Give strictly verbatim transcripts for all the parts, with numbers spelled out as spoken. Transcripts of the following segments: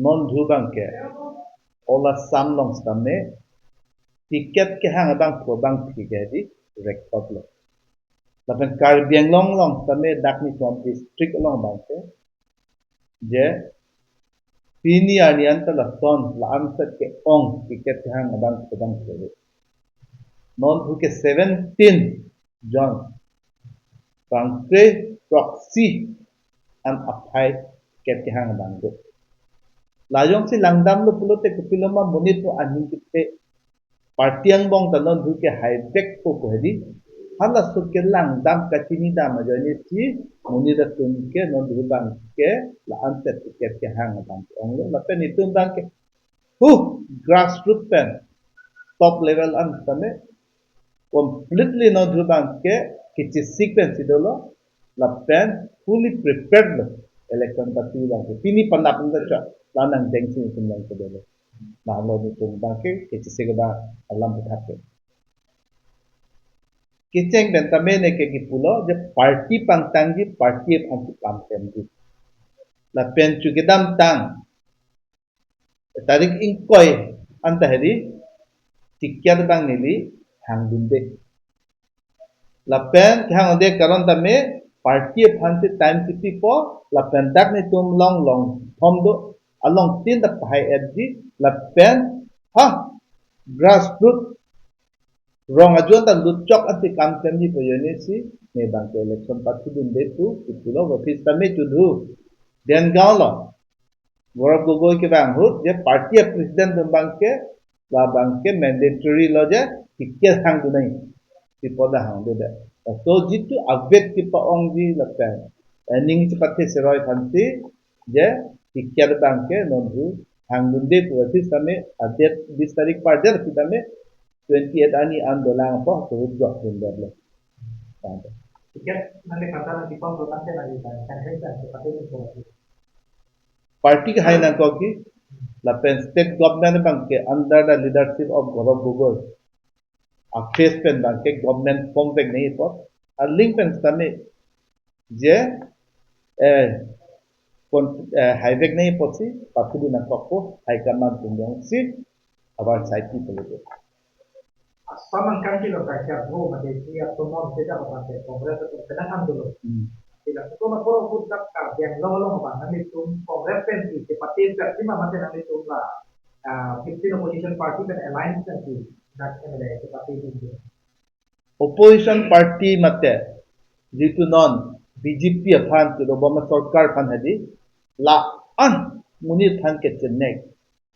non thu abangke All Assam along sitame ticket kehang abangphu abangphi ke hedi record lo. Lapen Karbi Anglong along sitame dak nitum district along abangke je pini arni anta lason la-anset ke-ong ticket kehang abangphu abangphi. Non thu ke seventeen jon, bangkre proxy an aphai ticket kehang abang do. La jongsi langdamlo pulote kopiloma monit atum aning kethe party angbong ta non thu ke haivekpo pu hedi. Halaso ke langdam kachinidam ajoine si monit atum ke non thu abangke la-anset ticket kehang abang onglo. Lapen itum abangke hu grassroot pen top level an sitame completely non thu abangke kechesik pensi dolo, lapen fully prepared lo election party abangke. Pini panap nda cha lanang dengsi itum abangke dolo. Nanglo nitum abangke kechesik abang alam puthak ke. Kecheng pen tame ne ke kipulo je party pangtangji, party aphan si kam klemji. Lapen chu kedamtang tarik ingkoi anta hedi ticket abang neli hangdunde. Lapen kehang unde karon tame party aphan si time kipipo, lapen dak nitum along long thom do, along tin ta pahai-etji, lapen ha grassroot rong ajon ta lutchok ansi kam klemji pu ajoine si ne abangke election party dunde pu kipulo. Office tame chudhu Dengaon along Gaurav Gogoi kevang ahut je party president atum abangke, labangke mandatory lo je ticket hangdun nangji pu dak hangdunde. So jitu avet kepa-ongji lapen, eh, ning chepathe seroi aphan si je ticket abangke non thu hangdunde pu, office tame adet bis tarik pardet sitame twenty-eight arni an dolang apot so jok dundetlo. Ticket nangli kanta nangkipon lo tangte nangli kan kan kan kan seperti itu. Party ke hai nangkok ke, lapen state government abangke under the leadership of Gaurav Gogoi a-phase pen abangke government form vek nangji apot, a-link pen sitame je, eh, kon, eh, haivek nangji apotsi pathudun nangkokpo, high command atum jongsi abar saipi pulote. Assam angkang kilo kaisa bro mate si atomon beda abangke Congress atum penang ang dolo. Hmm. Sila atum apor ahut dak Karbi Anglong along abang nanglitum Congress pen si chepate pen si ma mate nanglitum la, ah, fifteen opposition party pen alliance pen si dak M L A chepate pen si. Opposition party mate jitu non B J P aphan kedobom sorkar aphan hedi la-an monit aphan kechenek,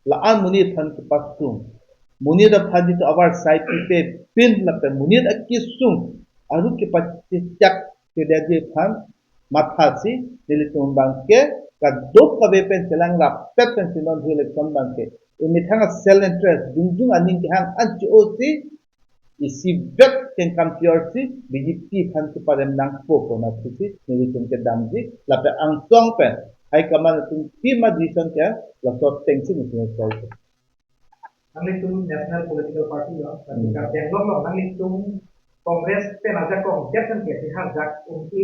la-an monit aphan kepasung, monit aphan jitu abar saipi pe pin lapen monit akesung aru kepachechak kedetji aphan mathasi nelitum abangke kadokave pen chelang rapet pensi non thu election abangke emethang a-self interest jongjong aning kehang an cho-o si isivet kengkam pior si B J P aphan keparem nangpo pu na thusi nelitum kedamji lapen angsong pen high command atum pima decision ke laso atengsi nelitum solve. Nanglitum national political party lo, tapi Hmm. Karbi Anglong lo, nanglitum Congress pen ajakong jet pen ke si hajak ungki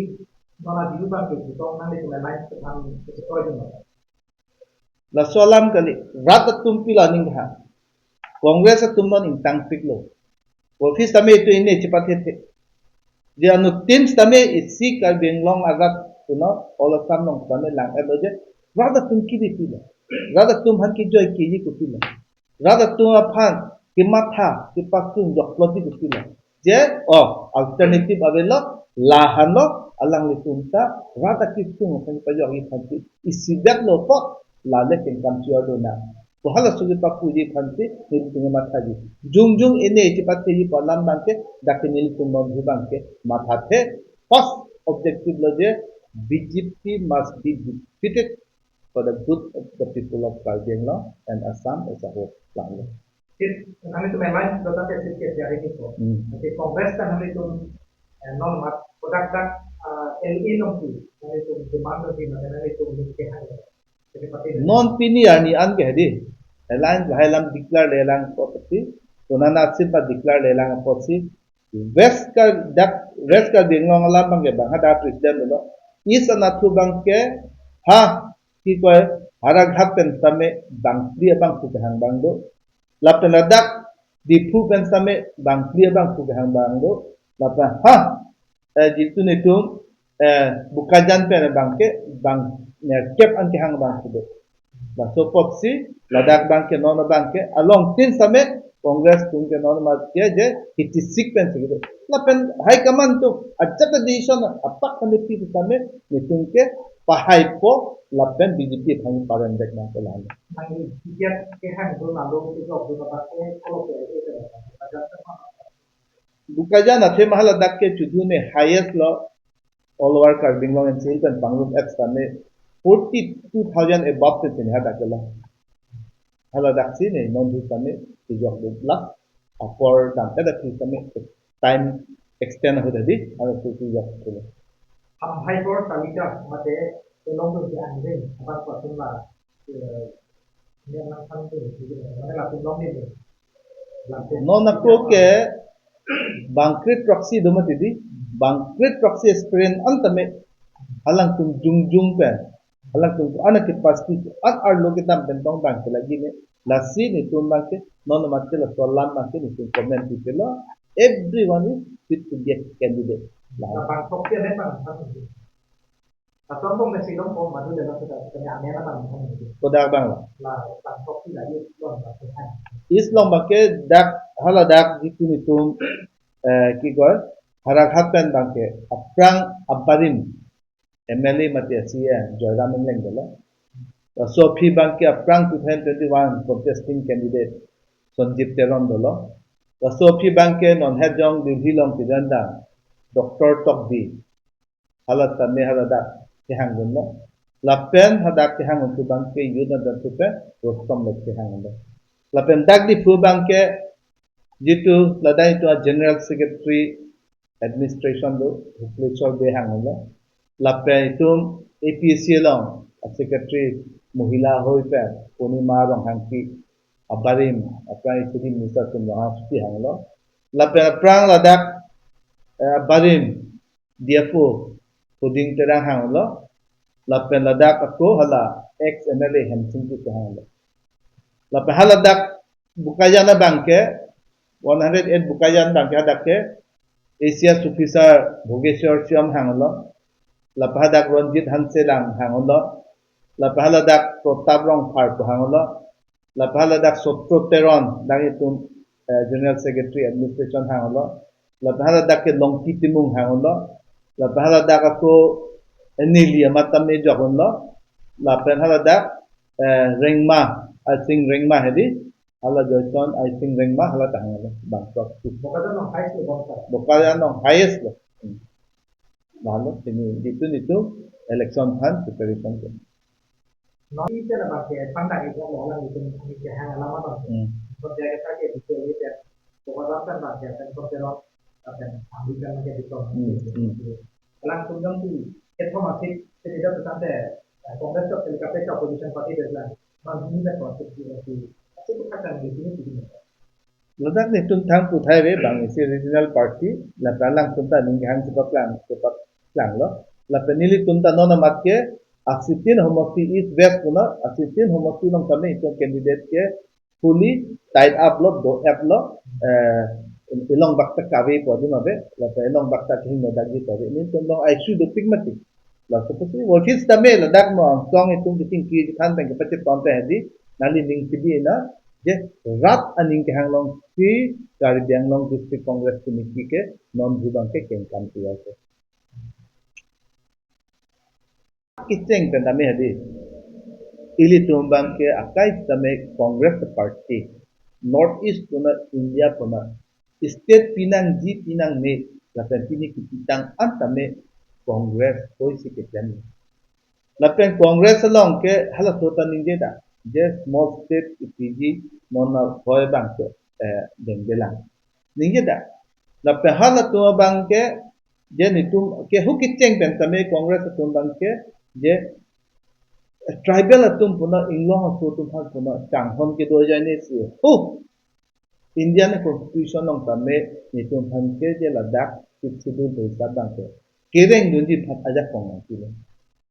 nona diu bang ke jitong nanglitum alliance ke tham ke sesuai dengan. Laso alam kali, rat atum pilo aning kehang. Congress atum non ingtangpiklo. Office tame itum ine chepathethe. Je anuttin sitame isi Karbi Anglong arat atum non, All Assam along sitame lang-etlo je, rat atum kiri pilo. Rat atum aphan kijoi kiji kopilo. Rat atum aphan kematha kepasung jokplotji kopilo. Je, oh, alternative avelo, lahenlo, alanglitum ta rat akesung aphan pajokji aphan si isivetlo apot, lale kengkam chior do na. Pu halaso kepapuji aphan si nelitum mathaji. Jongjong ine chepatheji pu alam abangke, dak nelitum non thu abangke mathathe, first objective lo je B J P must be defeated for the good of the people of Karbi Anglong and Assam as a whole. Lang lo. Sip, nanglitum alliance dota ke sip ke siari ni ko. Hmm. Tapi Congress kan nanglitum, eh, non mat, kodak dak, eh, L A nongki, nanglitum demand nongki, nanglitum nongki hai. Jadi pati. Non pini arni an ke hedi. Alliance lahai alam declare lelang apotsi, tonana sit pa declare lelang apotsi, West Kar-, dak West Karbi Anglong alam abangke bang hadak president lo. East anatthu abangke ha ki koi Howraghat pen sitame bangphli abangphu kehang abang do. Lapen ladak Diphu pen sitame bangphli abangphu kehang abang do. Lapen ha, eh, jitu netum, eh, Bokajan pen abangke bang nerkep an kehang abangphu do. Laso apotsi ladak abangke non abangke alongtin sitame Congress atum ke non amat ke je hitisik pensi kedo. Lapen high command atum ajat a decision apak kami pi sitame netum ke pahaipo lapen B J P aphan parem dek nangpo lahan. Nang ticket kehang do nalo ke jok do na ke kolo ke ke ke. Bokajan athema haladak ke chudune highest lo all over Karbi Anglong N C L pen pangrum aphi sitame forty two thousand above te sini hadak ke lo. Haladak sini non du sitame kejok do last apor dam kada sitame time extend ho dadi, hala tu kejok tu. Ham hai por talika mate tolong tu di anjing aban pasun la, eh, ini anak kan tu, mane la tolong ni. Non ako ke bangkrit proxy do mati di, bangkrit proxy experience an tame alangtum jongjong pen, alangtum ko anak ke pasti ko an arlo ke dam pen tong bang ke lagi ne, lasi netum bangke non amat ke laso alam bangke netum comment pi ke lo, everyone is fit to be a candidate. Lah. Bang sok ke memang. Asam pong nasi dong pong madu dalam sudah kena aneh apa nih? Kodak bang lah. Lah, bang sok tidak yuk dong bang. East along bangke dak haladak jitu netum, eh, kikoi Howraghat pen bangke aphrang abarim M L A mate C E M Joyram Engleng dolo. Laso aphi bangke aphrang two thousand twenty-one contesting candidate Sanjib Teron dolo. Laso aphi bangke non hejong Delhi along kejandang Doctor Tokbi. Hala tame haladak kehang dunlo. Lapen hadak kehang untu bangke youth adan tupe Rustom Lek kehang dunlo. Lapen dak Diphu bangke jitu ladak itu a General Secretary Administration do Hukleswar Bey hang dunlo. Lapen itum A P C along a Secretary Mohila hoi pen Purnima Ronghangpi abarim aphrang Chief Minister atum Ronghangpi hang dunlo. Lapen aphrang ladak, eh, abarim D F O Huding Terang hang dunlo. Lapen ladak ako hala ex M L A Hemsing Tisso hang dunlo. Lapen haladak Bokajan abangke, one hundred eight Bokajan bangke hadak ke A C S officer Bhogeshwar Shyam hang dunlo. Lapen hadak Ranjit Hanselang hang dunlo. Lapen haladak Pratap Rongphar pu hang dunlo. Lapen haladak Sotro Teron, dak itum, eh, General Secretary Administration hang dunlo. Lapen haladak ke Longki Timung hang dunlo. Lapen haladak ako, eh, neli amat tame jok dunlo. Lapen haladak, eh, Rengma, Aising Rengma hedi. Hala Joyson Aising Rengma hala ta hang dunlo. Bang proxy. Bokajan along highest lo bang sa. Bokajan along highest lo. Hmm. Lalu sini jitu netum election aphan preparation ke. Non isi na bangke pangdang isi mo lang itu mungkin ke hang lama bang. Hmm. Kon dia kita ke bisa lihat ya. Pokok kan bangke kan kon terus akan ambil kan ke di kon. Hmm, hmm. Alang tum dong tu, kita masih tidak tentang deh, eh, Congress ke, ke, ke opposition party deh lah. Bang ini dah konsep di, di, masih bukan kan di sini, di sini. Ladak netum thang puthai re bang isi regional party, lapen alangtum ta aning kehang chepaklang, chepaklang lo. Lapen nelitum ta non amat ke, Axitin homosti East West puno, Axitin homosti along tame itum candidate ke fully tied up lo, do up lo, eh, ilong bakta kave po di ma be, lapen ilong bakta kehing no dagi po di. Netum along I C U dopik mati. Laso apotsi office tame ladak no angsong itum kiting ki than pen kepachet ton pen di, neli ning tibi na, je rat aning kehang alongsi Karbi Anglong District Congress Committee ke non jubang ke kengkam tiya ke. Kecheng pen tame hadi. Ilitum bangke akai tame Congress Party North East puno India puno state pinangji pinangne lapen pini kipitang an tame Congress hoi si keklem. Lapen Congress along ke halaso ta ningje ta, je small state ipiji non ahoi bangke, eh, dengdelang. Ningje ta. Lapen halatum abangke je netum ke hu kecheng pen tame Congress atum bangke je tribal atum puno inglong aso atum aphan puno changhon kedo ajoine si hu Indian Constitution along tame netum aphan ke je ladak Sixth Schedule hisab bangke kereng dunji aphan ajakong nangpilo.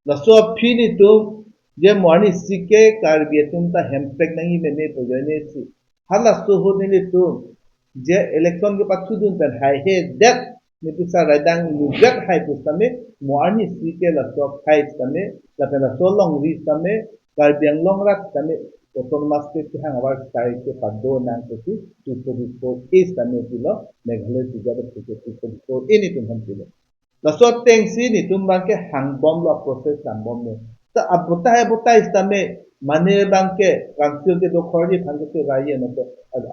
Laso aphi netum je mo arnisi ke Karbi atum ta hemprek nangji meme pu ajoine si. Halaso ahut nelitum je election kepathudun pen haihedet, nipisa raidang lujet hai pusitame, mo arnisi ke laso akhai sitame, lapen laso alongri sitame, Karbi Anglong rat sitame, autonomous state kehang avarsai ke pado nang pusi two forty-four A sitame pilo, Meghalaya sijat aphi ke two forty-four A nelitum aphan pilo. Laso atengsi nelitum abangke hangbomlo, process hangbomlo. Ta abotai abotai sitame mane abangke council kedo khorji aphan ke raye na to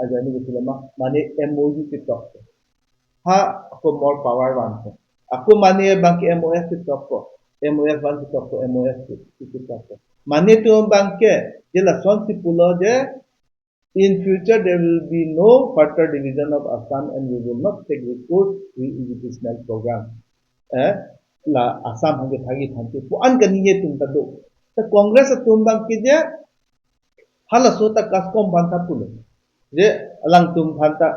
ajoine ke sila ma mane M O U ketok. Ha ako more power vanpo. Ako mane abangke M O S ketok ko. M O S van ketok ko, M O S ke ketok ko. Mane atum abangke je lasonsi pulo je in future there will be no further division of Assam and we will not take recourse to institutional program. Eh, la Assam aphan kethakji aphan ke pu-an kaningje atum ta do. Ta Congress atum abangke je halaso ta CASCOM aphan ta pulo. Je alangtum aphan ta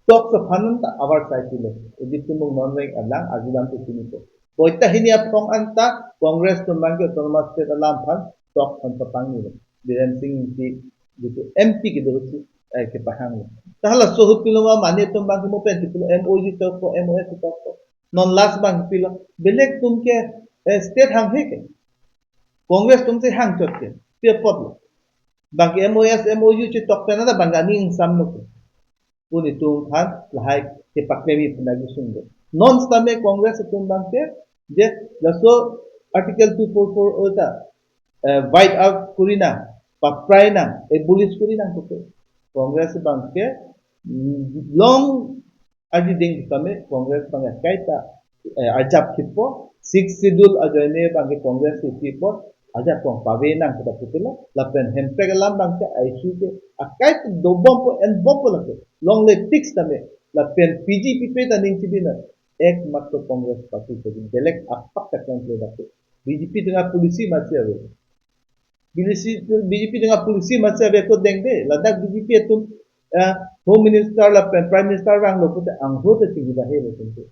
talks aphan ta avarsai pilo. Ejip tumung non reng alang ajulam tu sini ko. Boita hini aphrong anta Congress atum abangke autonomous state alam aphan talks aphan papangnilo. Biren Singh Engti jitu M P kedo si, eh, kepahanglo. Ta halaso ahut pilo ma mane atum abangke mo pen si pilo M O U ketok ko, M O S ketok ko. Non last abang pilo. Belek atum ke, eh, state hanghe ke. Congress atum si hangchot ke. Pi apotlo. Abangke M O S, M O U chetok pen anta abangke aning ingsamlo ke. Pu nelitum aphan lahai kepaklem ipuna gisung do. Non sitame Congress atum abangke je laso Article two four four A ta, eh, wipe out kori nang, paprai nang, abolish kori nang puke. Congress abangke, mm, long arjiding sitame Congress abangke kaita, eh, arjap kipo, Sixth Schedule ajoine abangke Congress kipo, ajat kong pave nang kita putilo, lapen hemprek alam abangke issue ke akaita dobompo enbompo lake, longle tik sitame, lapen P G P P ta ning chibina, ekmatro Congress party ke belek apak ta klem kle lake. B J P atum apolicy masi ave. B J P, B J P atum apolicy masi ave ko dengde, ladak B J P atum, eh, Home Minister lapen Prime Minister vanglo pute angho te chingki bahelo tentu.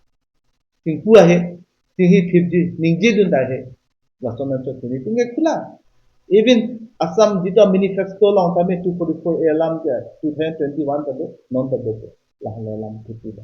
Chingpu ahe, chinghi phipji, ningjedun ta ahe. Lason anchot sini tingge khula. Even Assam jitu manifesto along tame two forty-four A alam ke two thousand twenty-one ta do, non ta do. Lahan alam putih dah.